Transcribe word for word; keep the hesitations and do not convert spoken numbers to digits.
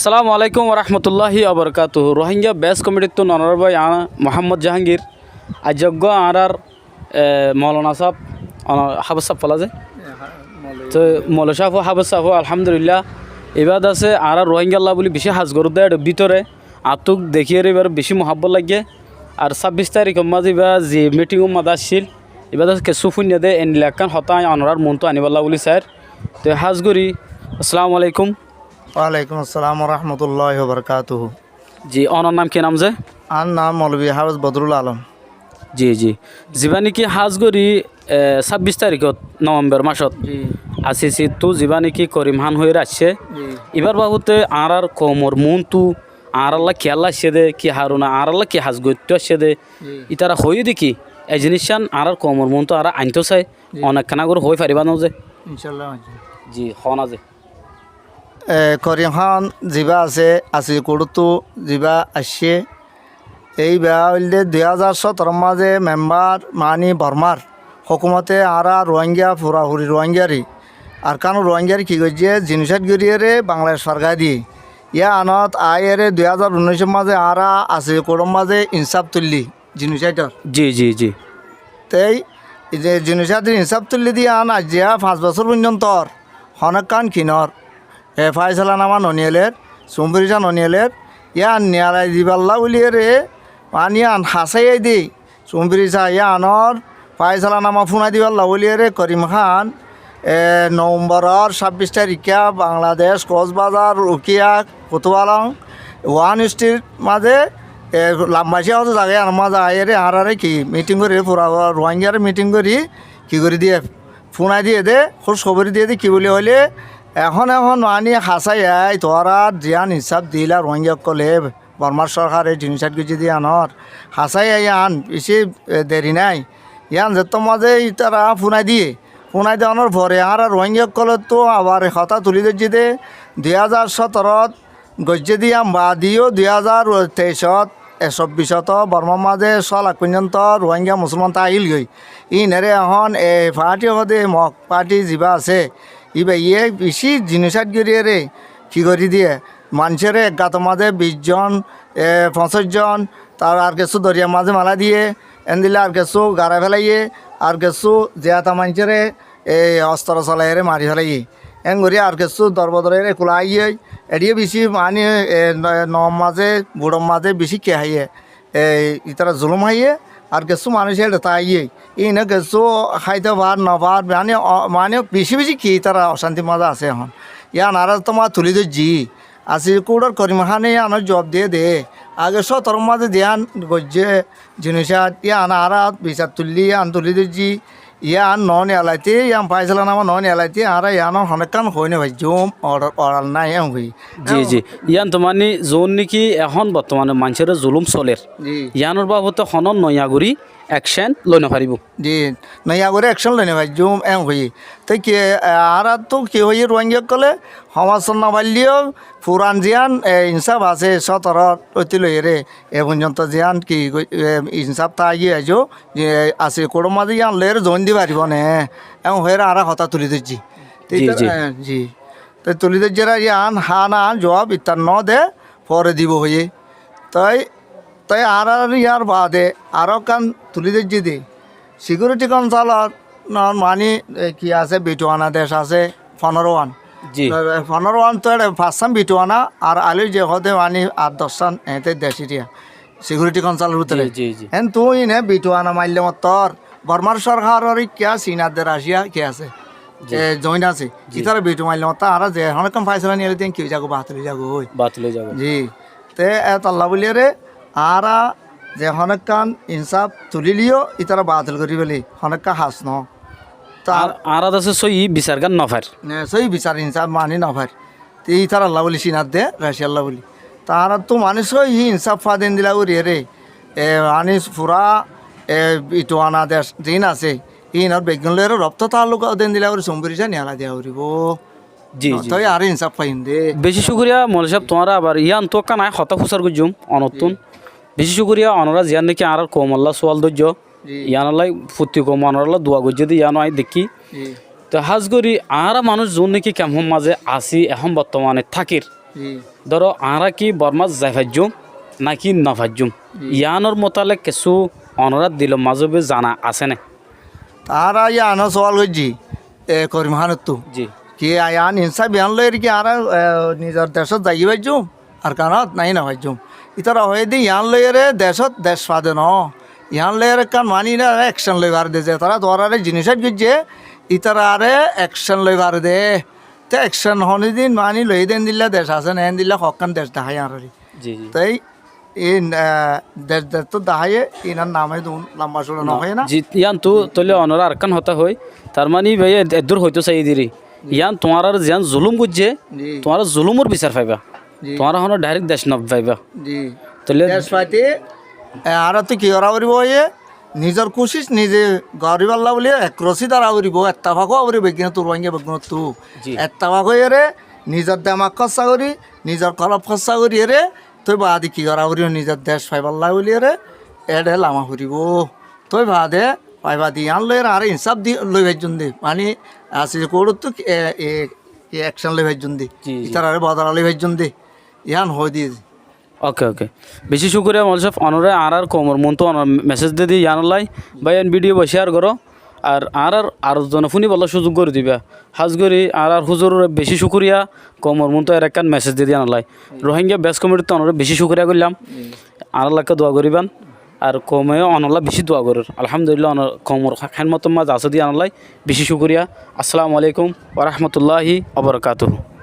Assalamu alaikum warahmatulláhi wabarakátuhu. Rohingya Best Comedy ttún onorar bái añár Muhammod Jahangir. Aijja eggúa añárar, e, Molana sáb, ono-, Háfes sáb fola ze. Toi Molana sáb ó, Háfes sáb ó, alhamdulillah. Ibá asé añárar Rohingyalla buli bicí ham gorédde, ér bútore añáttu dekíyore ibár bicí muhábbot laiggé. Ar sábbic tarikor mazé ibá ze meeting or mazé accíl, ibá asé kessú fúinno de, endilla ekkán hotá añí onorar muúntu aníbolla buli sair. Toi hás gorí, assalamu alaikum. Walaikum assalam warahmatulláhi wabarakátuhu. Ji, onor nam ki nam ze? Añár nam Moulovi Háfes Bodrul Alom. Ji, ji. Zibá néki hás gorí, e, sábbic tarikót, November macót, ji, ACC ttú zibá néki Korim Hán hoiyóre aiccé, ji, ibár babote añárar koumor muúntu añárálla kiyólla aiccé dé, ki harone añárálla ki ham goittó aiccé dé, ji, ítara hoiyé dé ki, e ziníccán añárar koumor muúntu añára aintó sai, ji, onekkána gorí hoói faribá no ze? Incállah, ji. Ji, hoó na ze. E, Korim Hán zibá asé, ACC kouthóttu zibá aiccé, íba óilde dui házar sótoror mazé membar, maní Bormár hókumote añára Ruáingga, furafuri Ruáinggaré, Arkanor Ruáinggaré ki goijjé, jinosáid goríyeré Bangladec fargái diyé. Yíanot aáiyeré dui házar unnúicor mazé añára ACC kouthor mazé insáf tuillí, jinosáidor. Ji, ji, ji. Tei, e, jinosáidor insáf tuillí dé yían aijja fañs bosór foijjontor honókkán kinor, e, fáisalanama noniyelér, sumbirisa noniyelér, yían niyalai dibálla bóliyeré, maní yían hasáiyai dé, sumbirisa yíanor fáisalanama fúnai dibálla bóliyeré Korim Hán, e, Novemboror sábbic tarikká Bangladec, Koucbazar, Rukiya, Kutubalong, Wuhan Street mazé, e, lamba cíya hoto zaga yíanor mazé aiyeré añáráre ki meeting gorí, fura Ruáinggaré meeting gorí, ki gorí diyé, fúnai diyé dé, kúckhobóri diyé dé, ki bóli hoilé, ehón ehón maní hasáiyai tuáñrar ziyán insáf diíla Ruáingga ókkolé, Bormár sórkare jinosáid goijjé dé yíanor, hasáiyai yían bicí, e, deri nái. Yían zettór mazé ítara fúnai diyé, fúnai de onor fore añára Ruáingga ókkolóttu abar hotá tulí dóijje dé, dui házar sótorot goijjé dé yían baade yó dui házar teicot, e, sobbicot Bormár mazé só lak foijjonto Ruáingga Musúlman táailgoi. Íinoré ehón e faáñti hoó dé Mok faáñti zibá asé, íbayé bicí jinosáid goríyeré ki gorí diyé, maincóre ek gator mazé bic zon, e, foñsíc zon, tar ar kessú doriyar mazé melai diyé, endilla ar kessú garai félaiyé, ar kessú ziyata maincóre e, ostoro solaiyeré mari félaiyé. Engorí ar kessú dorbodor óiyeré kula aiyé, eçé bicí maní, e, no-, noor mazé, buçor mazé bicí ki háiye, e, ítara zulúm háiye, ar kessú manúic eçé táiye. Íine kessú háito far, no far, maní, o, maní bicí bicí ki ítara ocántir mazé asé ehón. Yían añára tuáñra tulí dóijji. ACC kouthor Korim Háne yíanor zuab diyé dé. Age sótoror mazé ziyán goijjé, jinosáid, yían añára bisar tuillí, yían tulí dóijji, yían no niyalaité, yían fáisalanama no niyalaité, añára yíanor honókkan hoói no faijjúm, or-, oral nái, yían hoói. Ji, ji. Yían to maní zoón néki ehón bottomane maincóre zulúm solér. Ji. Yíanor babote honó noiya gorí ekcén loi no faribóu. Ji, noiya gorí ekcén loi no faijjúm, yían hoói. Te ki, e, añárattú ki hoiyé Ruáingga ókkolé, homosor no faillé yó, furan ziyán, e, insáf asé, sótoror óti loiyeré, e foijjonto ziyán ki goi-, e, insáf táaiyé aijó, e, ACC kouthor mazé yían loiyeré zoóin di faribóu né, ehón hoiyeré añára hotá tulí dóijji. Te Ji, ítara, ji. e, ji. Te tulí dóijjeré yían hán hán zuab ittar no de, fore dibou hoiyé. Toi, toi añárar yíar baade arókkan tulí dóijje dé. Sikiuriti kaunsilor no maní, e, ki asé, bituana dec asé, fonóro wán. Ji. E, fonóro wán to eçé fañssán bituana, ar alói ze hoóde maní ar doccán, eéñte dec ítara. Sikiuriti kaunsilor bútore. Ji, ji, ji. Héntu íine bituana maille mottor, Bormár sórkaror ikká Sinadde Raciya ki asé. Ji. E, zoóin asé. Ji. Ítara bitu maille mottor, añára ze honókkan fáisala niyalé dé ki ói zagói, batil ói zagói. Batil ói zagói. Ji. Te etolla bóliyeré añára ze honókkan insáf tulíleyó ítara batil gorí féle, honókka ham no. Te añár, añára dase sóiyi bisargán no fair. Ne, sóiyi bisar insáf maní no fair. Te ítaralla bóli Sinadde Raciyalla bóli. Te añárattú maní sóiyi insáf fá de endilla goríyeré, e, maní furá, e, bituana dec ziín asé, íinor beggún loiyeré robto taalluk de endilla gorí sumbirisa niyalai diya foribóu. Ji, no, ji, toi ji. Añára insáf faiyum dé. Bicí cúkuriya Moloi sáb, tuáñra abar yíantu ekkán aññí hotá fusár goijjúm onottún. Ji. Bicí cúkuriya, onorá ziyán néki añárar koumolla suwal dóijjo, ji, yíanolla fottí koum onorálla dua goijjé dé yíano aññí dekkí. Ji. Toi hás gorí añára manúic zuún néki kemfor mazé así, ehón bottomane tákir, Ji. Dóro, añára ki Bormát zai faijjúm náki no faijjúm? Ji. Yiánor mutalek kessú onorár dilor mazé zana asé né? Tará yián suwal goijjé, e, Korim Hánottú. Ji. Ki yián insáf yián loiyóre ki añára, e, nizor decót zai faijjúm, Arkanót, náki no faijjúm? Ítara hoiyé dé yián loiyóre decót dec fade noó. Yián loiyóre ekkán mani ekcon loi fare dé, ze tará tuáñráre jinisát goijjé, ítararé ekcon loi fare dé. Te ekcon honódin mani loiyé dé endilla dec asé né, endilla hokkán dec daháiye añáráre. Ji, ji. Te in, e, dec dec tó daháiye, inor nam edún lamba cúra no hoiyé na. Ji, yiántu tóile onoré arekkán hotá hoói, tar mani íbaye ed-, eddúr hoitó saiyé dé ri. Ji. Yián tuáñráre ziyán zulúm goijjé, ji, tuáñra zulúmor bisar faiba. Ji. Tuáñra honó dairek dec no faiba. Ji. Tóile dec faite, e, añáráttu ki gorá foribó hoiyé, nizor kucíc nize goríballa bóli ek rosi dóra foribó, ettefak ówa foribó, eggúnottú, Ruáingga beggúnottú. Ji. Ettefak óiyore nizor demak hóssa gorí, nizor kólop hóssa goríyore, tói baade ki gorá foribó, nizor dec faiballa bóliyore, eçe lama foribó. Tói baade, fai baade yián loiyore añára insáf di, loi faijjúm dé. Mani, asé kouçottú, e, e, e, ekcon loi faijjúm dé. Ji, ji. Ítararé bodola loi faijjúm dé. Yián hoói diyé. Oke, oke. Bicí cúkuriya molói sáb, onoré añárár koumor muúntu onor mesej dí dí yiánollá. Bái, en bídiyo bá cíyar goró. Ar añárár ar zone fúniballá cúzuk gorí dibá. Hás gorí añárár húzuroré bicí cúkuriya, koumor muúntu erekkán mesej dí dí yiánollá. Rohingya bes komiṭittú onoré bicí cúkuriya goillám. Añárállakká dua goríban. Ar koume onollá bicí dua gorér. Alhámdulílla, onor koumor hédmotor mazé asó dí yiánollá bicí cúkuriya. Assalamu aléikum wa rahmatulláhi wa barakátuhu.